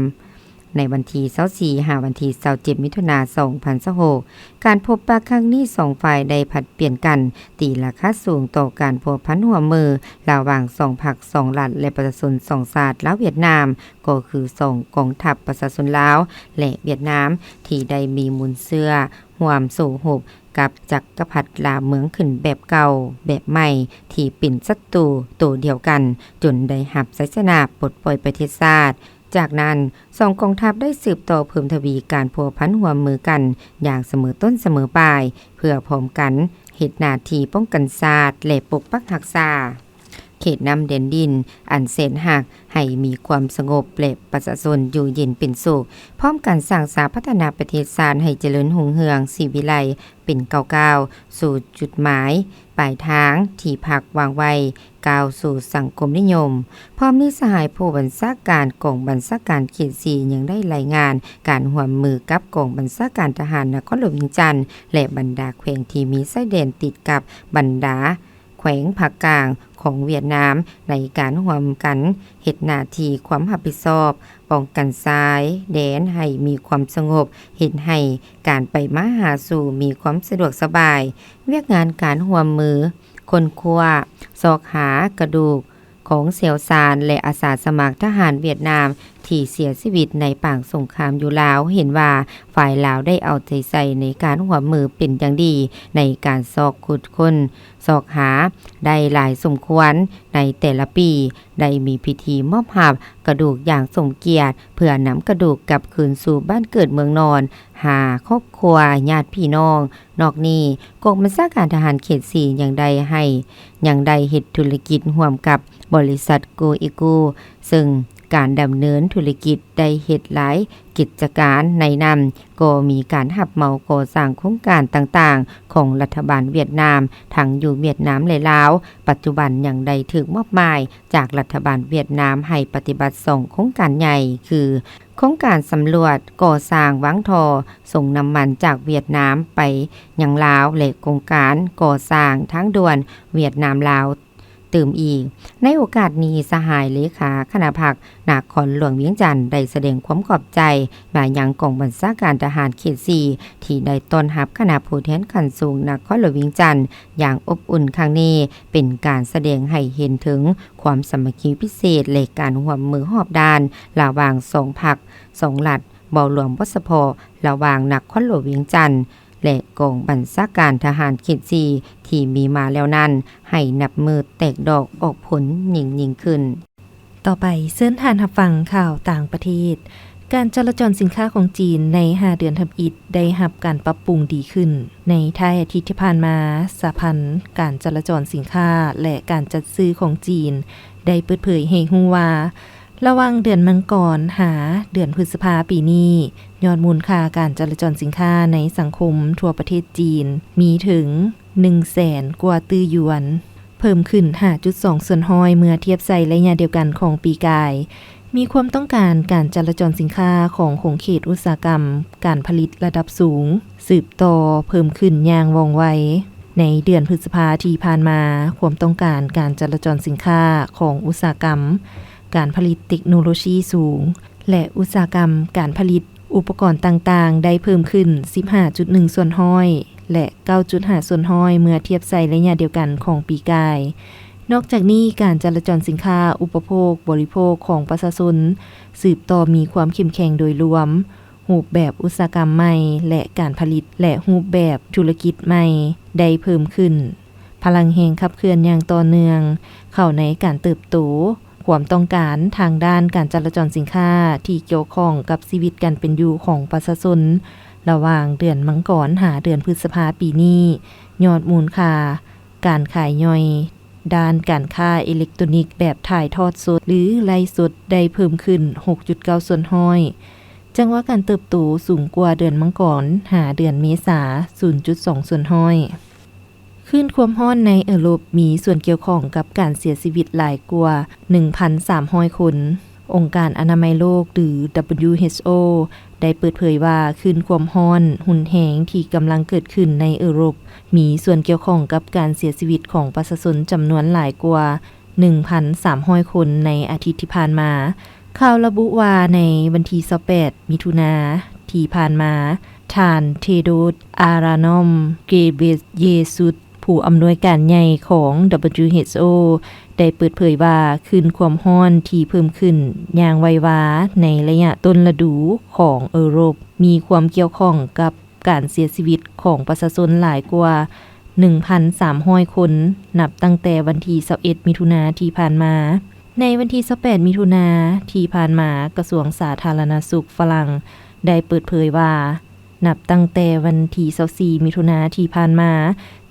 ໃນວັນທີຊາວສີ່ ຫາວັນທີຊາວເຈັດ ມິຖຸນາ ສອງພັນຊາວຫົກ. ການພົບປະຄັ້ງນີ້ ສອງຝ່າຍໄດ້ຜັດປ່ຽນກັນຕີລາຄາສູງຕໍ່ການພົວພັນຮ່ວມມືລະຫວ່າງສອງພັກສອງລັດ ແລະ ປະຊາຊົນສອງຊາດ ລາວ-ຫວຽດນາມ, ກໍຄືສອງກອງທັບປະຊາຊົນລາວ ແລະ ຫວຽດນາມ ທີ່ໄດ້ມີມູນເຊື້ອຮ່ວມສູ້ຮົບກັບຈັກກະພັດລ່າເມືອງຂຶ້ນແບບເກົ່າແບບໃໝ່ ທີ່ເປັນສັດຕູໂຕດຽວກັນ, ຈົນໄດ້ຮັບໄຊຊະນະປົດປ່ອຍປະເທດຊາດ. ຈາກນັ້ນ, ສອງກອງທັບໄດ້ສືບຕໍ່ເພີ່ມທະວີການພົວພັນຮ່ວມມືກັນຢ່າງສະເໝີຕົ້ນສະເໝີປາຍ ເພື່ອພ້ອມກັນເຮັດໜ້າທີ່ປ້ອງກັນຊາດ ແລະ ປົກປັກຮັກສາເຂດນ້ຳແດນດິນອັນແສນຮັກ ໃຫ້ມີຄວາມສະຫງົບ ແລະ ປະຊາຊົນຢູ່ເຢັນເປັນສຸກ, ພ້ອມກັນສ້າງສາພັດທະນາປະເທດຊາດໃຫ້ຈະເລີນຮຸ່ງເຮືອງສີວິໄລເປັນກ້າວໆສູ່ຈຸດໝາຍ ປາຍທາງທີ່ພັກວາງໄວ້ ກ້າວສູ່ສັງຄົມນິຍົມ. ພ້ອມນີ້, ສະຫາຍຜູ້ບັນຊາການກອງບັນຊາການເຂດສີ່ ຍັງໄດ້ລາຍງານການຮ່ວມມືກັບກອງບັນຊາການທະຫານນະຄອນຫຼວງວຽງຈັນ ແລະ ບັນດາແຂວງທີ່ມີຊາຍແດນຕິດກັບບັນດາແຂວງພາກກາງຂອງຫວຽດນາມ ໃນການຮ່ວມກັນເຮັດໜ້າທີ່ຄວາມຮັບຜິດຊອບ ປ້ອງກັນຊາຍແດນໃຫ້ມີຄວາມສະຫງົບ, ເຮັດໃຫ້ການໄປມາຫາສູ່ມີຄວາມສະດວກສະບາຍ. ວຽກງານການຮ່ວມມືຄົ້ນຄວ້າ, ຊອກຫາກະດູກຂອງແຊວຊານ ແລະ ອາສາສະໝັກທະຫານຫວຽດນາມທີ່ເສຍຊີວິດໃນປາງສົງຄາມຢູ່ລາວ ເຫັນວ່າຝ່າຍລາວໄດ້ເອົາໃຈໃສ່ໃນການຮ່ວມມືເປັນຢ່າງດີ ໃນການຊອກຂຸດຄົ້ນຊອກຫາໄດ້ຫຼາຍສົມຄວນ. ໃນແຕ່ລະປີ ໄດ້ມີພິທີມອບຮັບກະດູກຢ່າງສົມກຽດ ເພື່ອນຳກະດູກກັບຄືນສູ່ບ້ານເກີດເມືອງນອນ ຫາຄອບຄົວຍາດພີ່ນ້ອງ. ນອກນີ້, ກອງບັນຊາການທະຫານເຂດສີ່ ຍັງໄດ້ໃຫ້, ຍັງໄດ້ເຮັດທຸລະກິດຮ່ວມກັບບໍລິສັດ ໂກ ເອໂກ ເຊິ່ງ ການດຳເນີນທຸລະກິດໄດ້ເຮັດຫຼາຍກິດຈະການ, ໃນນັ້ນກໍມີການຮັບເໝົາກໍ່ສ້າງໂຄງການຕ່າງໆຂອງລັດຖະບານຫວຽດນາມ ທັງຢູ່ຫວຽດນາມ ແລະ ລາວ. ປັດຈຸບັນຍັງໄດ້ຖືກມອບໝາຍຈາກລັດຖະບານຫວຽດນາມໃຫ້ປະຕິບັດສອງໂຄງການໃຫຍ່ ຄື ໂຄງການສຳຫຼວດກໍ່ສ້າງວາງທໍ່ສົ່ງນ້ຳມັນຈາກຫວຽດນາມໄປຍັງລາວ ແລະ ໂຄງການກໍ່ສ້າງທາງດ່ວນຫວຽດນາມ-ລາວຕື່ມອີກ. ໃນໂອກາດນີ້, ສະຫາຍເລຂາຄະນະພັກນະຄອນຫຼວງວຽງຈັນ ໄດ້ສະແດງຄວາມຂອບໃຈມາຍັງກອງບັນຊາການທະຫານເຂດສີ່ ທີ່ໄດ້ຕ້ອນຮັບຄະນະຜູ້ແທນຂັ້ນສູງນະຄອນຫຼວງວຽງຈັນຢ່າງອົບອຸ່ນຄັ້ງນີ້ ເປັນການສະແດງໃຫ້ເຫັນເຖິງຄວາມສາມັກຄີພິເສດ ແລະ ການຮ່ວມມືຮອບດ້ານລະຫວ່າງສອງພັກ, ສອງລັດ, ເວົ້າລວມບົດສະເພາະລະຫວ່າງນະຄອນຫຼວງວຽງຈັນ ແລະ ກອງບັນຊາການທະຫານເຂດສີ່ ທີ່ມີມາແລ້ວນັ້ນ ໃຫ້ນັບມື້ແຕກດອກອອກຜົນຍິ່ງໆຂຶ້ນ. ຕໍ່ໄປ, ເຊີນທ່ານຮັບຟັງຂ່າວຕ່າງປະເທດ. ການຈະລາຈອນສິນຄ້າຂອງຈີນໃນຫ້າເດືອນທຳອິດໄດ້ຮັບການປັບປຸງດີຂຶ້ນ. ໃນທ້າຍອາທິດທີ່ຜ່ານມາ, ສະຫະພັນການຈະລາຈອນສິນຄ້າ ແລະ ການຈັດຊື້ຂອງຈີນ ໄດ້ເປີດເຜີຍໃຫ້ຮູ້ວ່າ, ລະຫວ່າງເດືອນມັງກອນຫາເດືອນພຶດສະພາປີນີ້, ຍອດມູນຄ່າການຈະລາຈອນສິນຄ້າໃນສັງຄົມທົ່ວປະເທດຈີນ ມີເຖິງໜຶ່ງແສນກວ່າຕື້ຢວນ, ເພີ່ມຂຶ້ນຫ້າຈຸດສອງສ່ວນຮ້ອຍເມື່ອທຽບໃສ່ໄລຍະດຽວກັນຂອງປີກາຍ. ມີຄວາມຕ້ອງການການຈະລາຈອນສິນຄ້າຂອງຂົງເຂດອຸດສາຫະກຳການຜະລິດລະດັບສູງ ສືບຕໍ່ເພີ່ມຂຶ້ນຢ່າງວ່ອງໄວ. ໃນເດືອນພຶດສະພາທີ່ຜ່ານມາ, ຄວາມຕ້ອງການການຈະລາຈອນສິນຄ້າຂອງອຸດສາຫະກຳການຜະລິດເຕັກໂນໂລຊີສູງ ແລະ ອຸດສາຫະກຳການຜະລິດອຸປະກອນຕ່າງໆ ໄດ້ເພີ່ມຂຶ້ນສິບຫ້າຈຸດໜຶ່ງສ່ວນຮ້ອຍ ແລະ ເກົ້າຈຸດຫ້າສ່ວນຮ້ອຍ ເມື່ອທຽບໃສ່ໄລຍະດຽວກັນຂອງປີກາຍ. ນອກຈາກນີ້, ການຈະລາຈອນສິນຄ້າອຸປະໂພກບໍລິໂພກຂອງປະຊາຊົນ ສືບຕໍ່ມີຄວາມເຂັ້ມແຂງໂດຍລວມ, ຮູບແບບອຸດສາຫະກຳໃໝ່ ແລະ ການຜະລິດ ແລະ ຮູບແບບທຸລະກິດໃໝ່ໄດ້ເພີ່ມຂຶ້ນ. ພະລັງແຮງຂັບເຄື່ອນຢ່າງຕໍ່ເນື່ອງເຂົ້າໃນການເຕີບໂຕຄວາມຕ້ອງການທາງດ້ານການຈະລາຈອນສິນຄ້າທີ່ກ່ຽວຂ້ອງກັບຊີວິດການເປັນຢູ່ຂອງປະຊາຊົນ ລະຫວ່າງເດືອນມັງກອນຫາເດືອນພຶດສະພາປີນີ້, ຍອດມູນຄ່າການຂາຍຍ່ອຍ ດ້ານການຄ້າເອເລັກໂຕຣນິກແບບຖ່າຍທອດສົດ ຫຼື ໄລຟ໌ສົດ ໄດ້ເພີ່ມຂຶ້ນຫົກຈຸດເກົ້າສ່ວນຮ້ອຍ, ຈັງຫວະການເຕີບໂຕສູງກວ່າເດືອນມັງກອນຫາເດືອນເມສາສູນຈຸດສອງສ່ວນຮ້ອຍ. ຄື້ນຄວາມຮ້ອນໃນເອີຣົບມີສ່ວນກ່ຽວຂ້ອງກັບການເສຍຊີວິດຫຼາຍກວ່າໜຶ່ງພັນສາມຮ້ອຍຄົນ. ອົງການອະນາໄມໂລກ ຫຼື WHO ໄດ້ເປີດເຜີຍວ່າ ຄື້ນຄວາມຮ້ອນຮຸນແຮງທີ່ກຳລັງເກີດຂຶ້ນໃນເອີຣົບ ມີສ່ວນກ່ຽວຂ້ອງກັບການເສຍຊີວິດຂອງປະຊາຊົນຈຳນວນຫຼາຍກວ່າໜຶ່ງພັນສາມຮ້ອຍຄົນໃນອາທິດທີ່ຜ່ານມາ. ຂ່າວລະບຸວ່າໃນວັນທີຊາວແປດ ມິຖຸນາທີ່ຜ່ານມາ, ທ່ານ ເທໂດຣດ ອາຣານອມ ເກເບເຢຊຸດ ຜູ້ອຳນວຍການໃຫຍ່ຂອງ WHO ໄດ້ເປີດເຜີຍວ່າ ຄື້ນຄວາມຮ້ອນທີ່ເພີ່ມຂຶ້ນຢ່າງໄວວາໃນໄລຍະຕົ້ນລະດູຂອງເອີຣົບ ມີຄວາມກ່ຽວຂ້ອງກັບການເສຍຊີວິດຂອງປະຊາຊົນຫຼາຍກວ່າໜຶ່ງພັນສາມຮ້ອຍຄົນ ນັບຕັ້ງແຕ່ວັນທີຊາວເອັດ ມິຖຸນາທີ່ຜ່ານມາ. ໃນວັນທີຊາວແປດ ມິຖຸນາທີ່ຜ່ານມາ, ກະຊວງສາທາລະນະສຸກຝຣັ່ງໄດ້ເປີດເຜີຍວ່າ ນັບຕັ້ງແຕ່ວັນທີຊາວສີ່ ມິຖຸນາທີ່ຜ່ານມາ,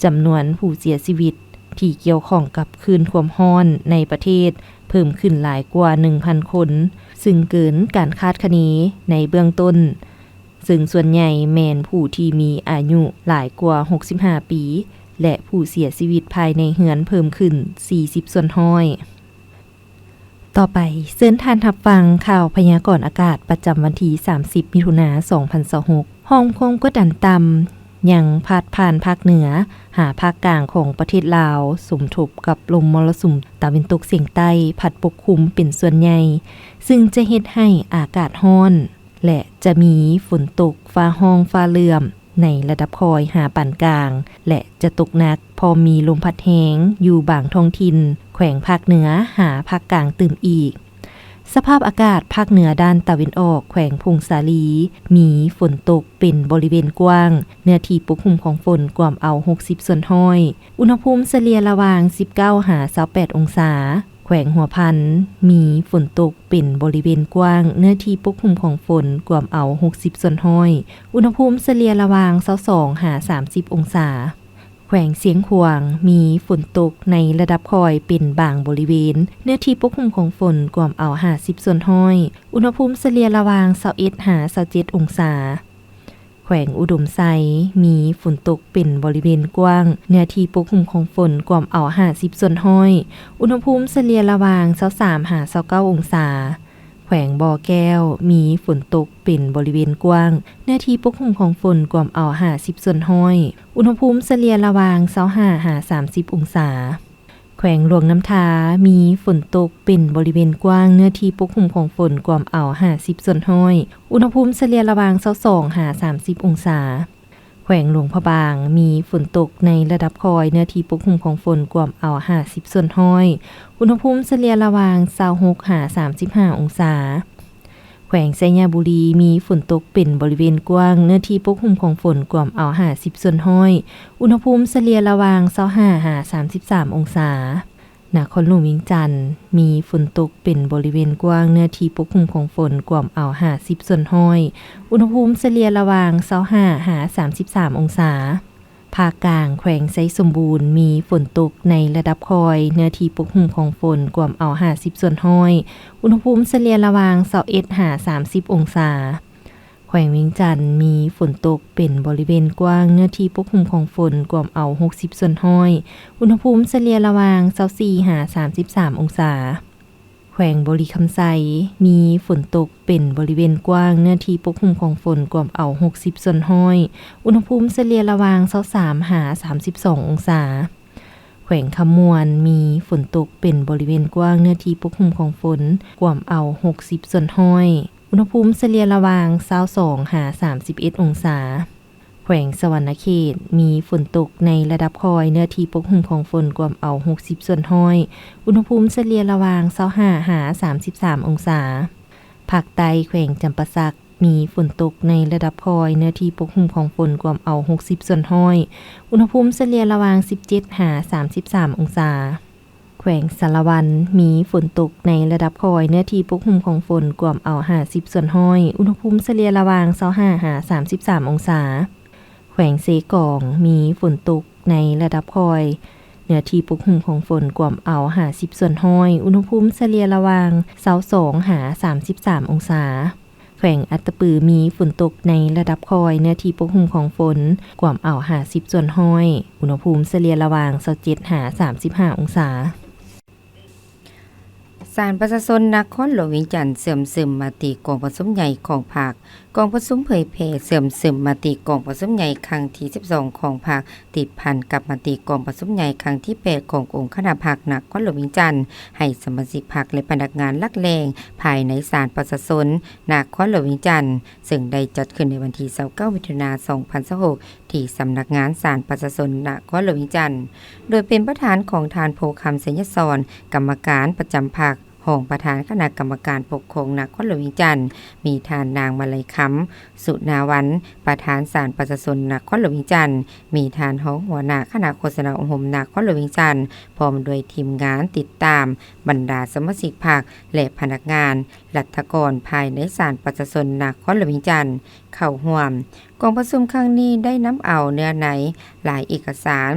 ຈຳນວນຜູ້ເສຍຊີວິດທີ່ກ່ຽວຂ້ອງກັບຄື້ນຄວາມຮ້ອນໃນປະເທດເພີ່ມຂຶ້ນຫຼາຍກວ່າໜຶ່ງພັນຄົນ, ຊຶ່ງເກີນການຄາດຄະເນໃນເບື້ອງຕົ້ນ, ຊຶ່ງສ່ວນໃຫຍ່ແມ່ນຜູ້ທີ່ມີອາຍຸຫຼາຍກວ່າຫົກສິບຫ້າປີ ແລະ ຜູ້ເສຍຊີວິດພາຍໃນເຮືອນເພີ່ມຂຶ້ນສີ່ສິບສ່ວນຮ້ອຍ. ຕໍ່ໄປ, ເຊີນທ່ານຮັບຟັງຂ່າວພະຍາກອນອາກາດປະຈຳວັນທີສາມສິບ ມິຖຸນາ ສອງພັນຊາວຫົກ. ຮ່ອງຄວາມກົດດັນຕ່ຳຍັງພາດຜ່ານພາກເໜືອຫາພາກກາງຂອງປະເທດລາວ, ສົມທົບກັບລົມມໍລະສຸມຕາເວັນຕົກສຽງໃຕ້ພັດປົກຄຸມເປັນສ່ວນໃຫຍ່, ຊຶ່ງຈະເຮັດໃຫ້ອາກາດຮ້ອນ ແລະ ຈະມີຝົນຕົກຟ້າຮ້ອງຟ້າເຫຼື້ອມ ໃນລະດັບຄ່ອຍຫາປານກາງ ແລະ ຈະຕົກໜັກ ພ້ອມມີລົມພັດແຮງຢູ່ບາງທ້ອງຖິ່ນແຂວງພາກເໜືອຫາພາກກາງຕື່ມອີກ. ສະພາບອາກາດພາກເໜືອດ້ານຕາເວັນອອກແຂວງຜົ້ງສາລີ ມີຝົນຕົກເປັນບໍລິເວນກວ້າງ, ເນື້ອທີ່ປົກຫຸ້ມຂອງຝົນກວມເອົາຫົກສິບສ່ວນຮ້ອຍ, ອຸນຫະພູມສະເລ່ຍລະຫວ່າງສິບເກົ້າຫາຊາວແປດອົງສາ. ແຂວງຫົວພັນ ມີຝົນຕົກເປັນບໍລິເວນກວ້າງ, ເນື້ອທີ່ປົກຫຸ້ມຂອງຝົນກວມເອົາຫົກສິບສ່ວນຮ້ອຍ, ອຸນຫະພູມສະເລ່ຍລະຫວ່າງຊາວສອງຫາສາມສິບອົງສາ. ແຂ ຂວງຊຽງຂວາງ ມີຝົນຕົກໃນລະດັບຄ່ອຍເປັນບາງບໍລິເວນ, ເນື້ອທີ່ປົກຫຸ້ມຂອງຝົນກວມເອົາຫ້າສິບສ່ວນຮ້ອຍ, ອຸນຫະພູມສະເລ່ຍລະຫວ່າງຊາວເອັດຫາຊາວເຈັດອົງສາ. ແຂວງອຸດົມໄຊ ມີຝົນຕົກເປັນບໍລິເວນກວ້າງ, ເນື້ອທີ່ປົກຫຸ້ມຂອງຝົນກວມເອົາຫ້າສິບສ່ວນຮ້ອຍ, ອຸນຫະພູມສະເລ່ຍລະຫວ່າງຊາວສາມຫາຊາວເກົ້າອົງສາ. ແຂວງບໍ່ແກ້ວ ມີຝົນຕົກເປັນບໍລິເວນກວ້າງ, ເນື້ອທີ່ປົກຫຸ້ມຂອງຝົນກວມເອົາຫ້າສິບສ່ວນຮ້ອຍ, ອຸນຫະພູມສະເລ່ຍລະຫວ່າງຊາວຫ້າຫາສາມສິບອົງສາ. ແຂວງຫຼວງນ້ຳທາ ມີຝົນຕົກເປັນບໍລິເວນກວ້າງ, ເນື້ອທີ່ປົກຫຸ້ມຂອງຝົນກວມເອົາຫ້າສິບສ່ວນຮ້ອຍ, ອຸນຫະພູມສະເລ່ຍລະຫວ່າງຊາວສອງຫາສາມສິບອົງສາ. ແຂວງຫຼວງພະບາງ ມີຝົນຕົກໃນລະດັບຄ່ອຍ, ເນື້ອທີ່ປົກຫຸ້ມຂອງຝົນກວມເອົາຫ້າສິບສ່ວນຮ້ອຍ, ອຸນຫະພູມສະເລ່ຍລະຫວ່າງຊາວຫົກຫາສາມສິບຫ້າອົງສາ. ແຂວງໄຊຍະບູລີ ມີຝົນຕົກເປັນບໍລິເວນກວ້າງ, ເນື້ອທີ່ປົກຫຸ້ມຂອງຝົນກວມເອົາຫ້າສິບສ່ວນຮ້ອຍ, ອຸນຫະພູມສະເລ່ຍລະຫວ່າງຊາວຫ້າຫາສາມສິບສາມອົງສາ. ນະຄອນຫຼວງວຽງຈັນ ມີຝົນຕົກເປັນບໍລິເວນກວ້າງ, ເນື້ອທີ່ປົກຫຸ້ມຂອງຝົນກວມເອົາຫ້າສິບສ່ວນຮ້ອຍ, ອຸນຫະພູມສະເລ່ຍລະຫວ່າງຊາວຫ້າຫາສາມສິບສາມອົງສາ. ພາກກາງ ແຂວງໄຊສົມບູນ ມີຝົນຕົກໃນລະດັບຄ່ອຍ, ເນື້ອທີ່ປົກຫຸ້ມຂອງຝົນກວມເອົາຫ້າສິບສ່ວນຮ້ອຍ, ອຸນຫະພູມສະເລ່ຍລະຫວ່າງຊາວເອັດຫາສາມສິບອົງສາ. ແຂວງວຽງຈັນ ມີຝົນຕົກເປັນບໍລິເວນກວ້າງ, ເນື້ອທີ່ປົກຫຸ້ມຂອງຝົນກວມເອົາຫົກສິບສ່ວນຮ້ອຍ, ອຸນຫະພູມສະເລ່ຍລະຫວ່າງຊາວສີ່ຫາສາມສິບສາມອົງສາ. ແຂວງບໍລິຄຳໄຊ ມີຝົນຕົກເປັນບໍລິເວນກວ້າງ, ເນື້ອທີ່ປົກຫຸ້ມຂອງຝົນກວມເອົາຫົກສິບສ່ວນຮ້ອຍ, ອຸນຫະພູມສະເລ່ຍລະຫວ່າງຊາວສາມຫາສາມສິບສອງອົງສາ. ແຂວງຄຳມ່ວນ ມີຝົນຕົກເປັນບໍລິເວນກວ້າງ, ເນື້ອທີ່ປົກຫຸ້ມຂອງຝົນກວມເອົາຫົກສິບສ່ວນຮ້ອຍ, ອຸນຫະພູມສະເລ່ຍລະຫວ່າງຊາວສອງຫາສາມສິບເອັດອົງສາ. ແຂວງສະຫວັນນະເຂດ ມີຝົນຕົກໃນລະດັບຄ່ອຍ, ເນື້ອທີ່ປົກຫຸ້ມຂອງຝົນກວມເອົາຫົກສິບສ່ວນຮ້ອຍ, ອຸນຫະພູມສະເລ່ຍລະຫວ່າງຊາວຫ້າຫາສາມສິບສາມອົງສາ. ພາກໃຕ້ ແຂວງຈຳປາສັກ ມີຝົນຕົກໃນລະດັບຄ່ອຍ, ເນື້ອທີ່ປົກຫຸ້ມຂອງຝົນກວມເອົາຫົກສິບສ່ວນຮ້ອຍ, ອຸນຫະພູມສະເລ່ຍລະຫວ່າງສິບເຈັດຫາສາມສິບສາມອົງສາ. ແຂວງສາລະວັນ ມີຝົນຕົກໃນລະດັບຄ່ອຍ, ເນື້ອທີ່ປົກຫຸ້ມຂອງຝົນກວມເອົາຫ້າສິບສ່ວນຮ້ອຍ, ອຸນຫະພູມສະເລ່ຍລະຫວ່າງຊາວຫ້າຫາສາມສິບສາມອົງສາ. ແຂວງເຊກອງ ມີຝົນຕົກໃນລະດັບຄ່ອຍ, ເນື້ອທີ່ປົກຫຸ້ມຂອງຝົນກວມເອົາຫ້າສິບສ່ວນຮ້ອຍ, ອຸນຫະພູມສະເລ່ຍລະຫວ່າງຊາວສອງຫາສາມສິບສາມອົງສາ. ແຂວງອັດຕະປື ມີຝົນຕົກໃນລະດັບຄ່ອຍ, ເນື້ອທີ່ປົກຫຸ້ມຂອງຝົນກວມເອົາຫ້າສິບສ່ວນຮ້ອຍ, ອຸນຫະພູມສະເລ່ຍລະຫວ່າງຊາວເຈັດຫາສາມສິບຫ້າອົງສາ. ສານປະຊາຊົນນະຄອນຫຼວງວຽງຈັນເຊື່ອມຊຶມມະຕິກອງປະຊຸມໃຫຍ່ຂອງພັກ. ກອງປະຊຸມເຜີຍແຜ່ເຊື່ອມຊຶມມະຕິກອງປະຊຸມໃຫຍ່ຄັ້ງທີສິບສອງຂອງພັກ ຕິດພັນກັບມະຕິກອງປະຊຸມໃຫຍ່ຄັ້ງທີແປດຂອງອົງຄະນະພັກນະຄອນຫຼວງວຽງຈັນ ໃຫ້ສະມາຊິກພັກ ແລະ ພະນັກງານຫຼັກແຫຼ່ງພາຍໃນສານປະຊາຊົນນະຄອນຫຼວງວຽງຈັນ ເຊິ່ງໄດ້ຈັດຂຶ້ນໃນວັນທີຊາວເກົ້າ ມິຖຸນາ ສອງພັນຊາວຫົກ ທີ່ສຳນັກງານສານປະຊາຊົນນະຄອນຫຼວງວຽງຈັນ ໂດຍເປັນປະທານຂອງທ່ານ ໂພຄຳ ໄຊຍະສອນ ກຳມະການປະຈຳພັກ, ຮອງປະທານຄະນະກຳມະການປົກຄອງນະຄອນຫຼວງວຽງຈັນ, ມີທ່ານນາງ ມະໄລຄຳ ສຸນາວັນ ປະທານສານປະຊາຊົນນະຄອນຫຼວງວຽງຈັນ, ມີທ່ານຮອງຫົວໜ້າຄະນະໂຄສະນາອົບຮົມນະຄອນຫຼວງວຽງຈັນ ພ້ອມດ້ວຍທີມງານຕິດຕາມ, ບັນດາສະມາຊິກພັກ ແລະ ພະນັກງານ ລັດຖະກອນພາຍໃນສານປະຊາຊົນນະຄອນຫຼວງວຽງຈັນ ເຂົ້າຮ່ວມ. ກອງປະຊຸມຄັ້ງນີ້ໄດ້ນຳເອົາເນື້ອໃນຫຼາຍເອກະສານ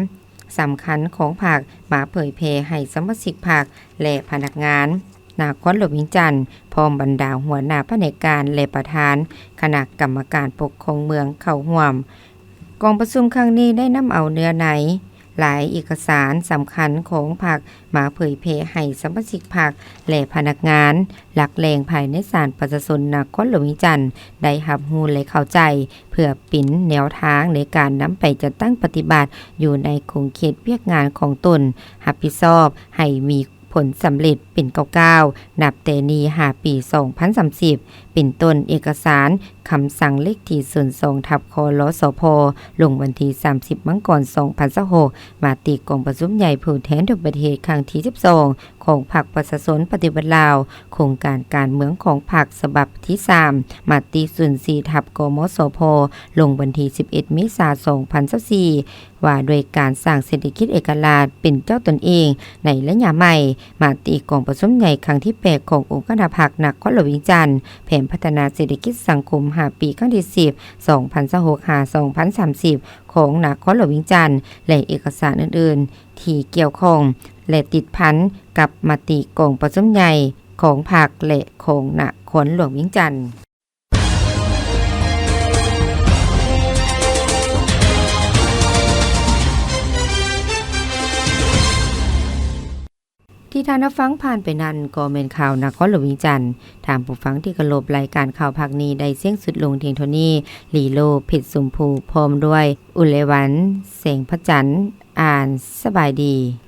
ສຳຄັນຂອງພັກມາເຜີຍແຜ່ໃຫ້ສະມາຊິກພັກ ແລະ ພະນັກງານນະຄອນຫຼວງວຽງຈັນ ພ້ອມບັນດາຫົວໜ້າພະແນກການ ແລະ ປະທານຄະນະກຳມະການປົກຄອງເມືອງເຂົ້າຮ່ວມ. ກອງປະຊຸມຄັ້ງນີ້ໄດ້ນຳເອົາເນື້ອໃນ ຫຼາຍເອກະສານສຳຄັນຂອງພັກມາເຜີຍແຜ່ໃຫ້ສະມາຊິກພັກ ແລະ ພະນັກງານຫຼັກແຫຼ່ງພາຍໃນສານປະຊາຊົນນະຄອນຫຼວງວຽງຈັນ ໄດ້ຮັບຮູ້ ແລະ ເຂົ້າໃຈ ເພື່ອເປັນແນວທາງໃນການນຳໄປຈັດຕັ້ງປະຕິບັດຢູ່ໃນຂົງເຂດວຽກງານຂອງຕົນ ຮັບຜິດຊອບໃຫ້ມີຜົນສຳເລັດເປັນກ້າວໆ ນັບແຕ່ນີ້ຫາປີສອງພັນສາມສິບ ເປັນຕົ້ນເອກະສານຄຳສັ່ງເລກທີສູນສອງ ທັບ ຄລສພ ລົງວັນທີສາມສິບ ມັງກອນ ສອງພັນຊາວຫົກ, ມະຕິກອງປະຊຸມໃຫຍ່ຜູ້ແທນທົ່ວປະເທດຄັ້ງທີສິບສອງ ຂອງພັກປະຊາຊົນປະຕິວັດລາວ, ໂຄງການການເມືອງຂອງພັກສະບັບທີສາມ, ມະຕິສູນສີ່ ທັບ ກມສພ ລົງວັນທີສິບເອັດ ເມສາ ສອງພັນຊາວສີ່ ວ່າດ້ວຍການສ້າງເສດຖະກິດເອກະລາດເປັນເຈົ້າຕົນເອງໃນໄລຍະໃໝ່, ມະຕິກອງປະຊຸມໃຫຍ່ຄັ້ງທີແປດຂອງອົງຄະນະພັກນະຄອນຫຼວງວຽງຈັນ, ແຜນພັດທະນາເສດຖະກິດສັງຄົມຫ້າປີ ຄັ້ງທີສິບ ສອງພັນຊາວຫົກ ຫາ ສອງພັນສາມສິບ ຂອງນະຄອນຫຼວງວຽງຈັນ ແລະ ເອກະສານອື່ນໆທີ່ກ່ຽວຂ້ອງ ແລະ ຕິດພັນກັບມະຕິກອງປະຊຸມໃຫຍ່ຂອງພັກ ແລະ ຂອງນະຄອນຫຼວງວຽງຈັນ. ທີ່ທ່ານຮັບຟັງຜ່ານໄປນັ້ນກໍແມ່ນຂ່າວນະຄອນຫຼວງວຽງຈັນ. ທ່ານຜູ້ຟັງທີ່ເຄົາລົບ, ລາຍການຂ່າວພາກນີ້ໄດ້ສິ້ນສຸດລົງພຽງເທົ່ານີ້. ລີໂລ ເພັດຊົມພູ ພ້ອມດ້ວຍ ອຸເລວັນ ແສງພະຈັນ ອ່ານ. ສະບາຍດີ.